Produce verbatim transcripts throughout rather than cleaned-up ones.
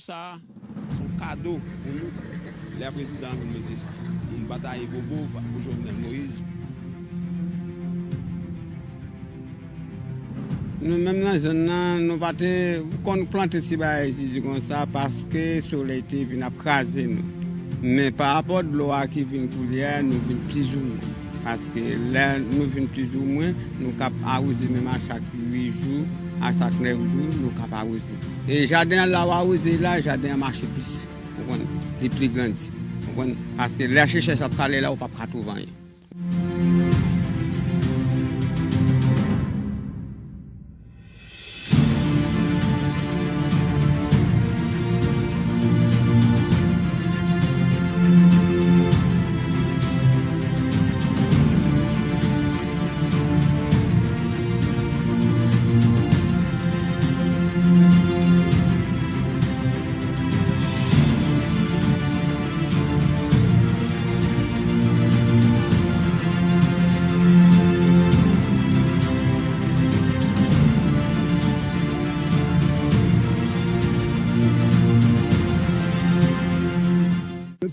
Sa, se yon kado pou nou. Lè prezidan an vin mete sa. Moun pa ta ye bobo pou Jovenel Moïse. Nou menm nan zòn nan, nou pa te konn plante ti bagay zizi konsa paske solèy te vin ap kraze nou. Men pa rapò dlo a ki vin koulye a, nou vin plizoumwen. Paske lè nou vin plizoumwen, nou kab awoze menm a chak uit jou, a chak nèf jou, nou kab awoze. E jaden an la w awoze la, jaden an mache plis. Ou konprann? Li pli grandi. Ou konprann? Paske lè chechèch ap kale la, ou p ap ka twouve anyen.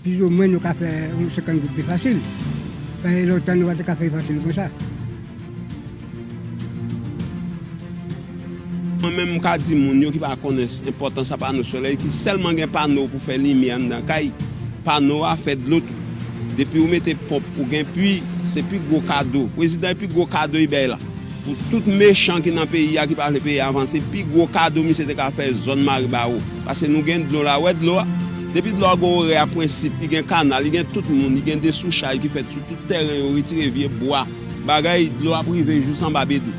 Plizoumwen nou ka fè yon senkant goud pi fasil. Paske lontan nou pa te ka fè fasil konsa. Mwen menm, m ka di moun yo ki pa konnen enpòtans a pano solèy, ki sèlman gen pano pou fè limyè anndan kay, pano a fè dlo tou. Depi ou mete ponp, ou gen pwi, se pi gwo kado. Prezidan, e pi gwo kado li bay la. Pou tout mechan ki nan peyi a, ki pa vle peyi a avanse, pi gwo kado misye te ka fè zòn Maribawo. Paske nou gen dlo la, wè dlo a. Depi dlo a gen orè a, prensip, li gen kanal, li gen tout moun, li gen desouchaj ki fèt sou tout tèren yo, retire vye bwa, bagay, dlo ap rive jis anba Bedou.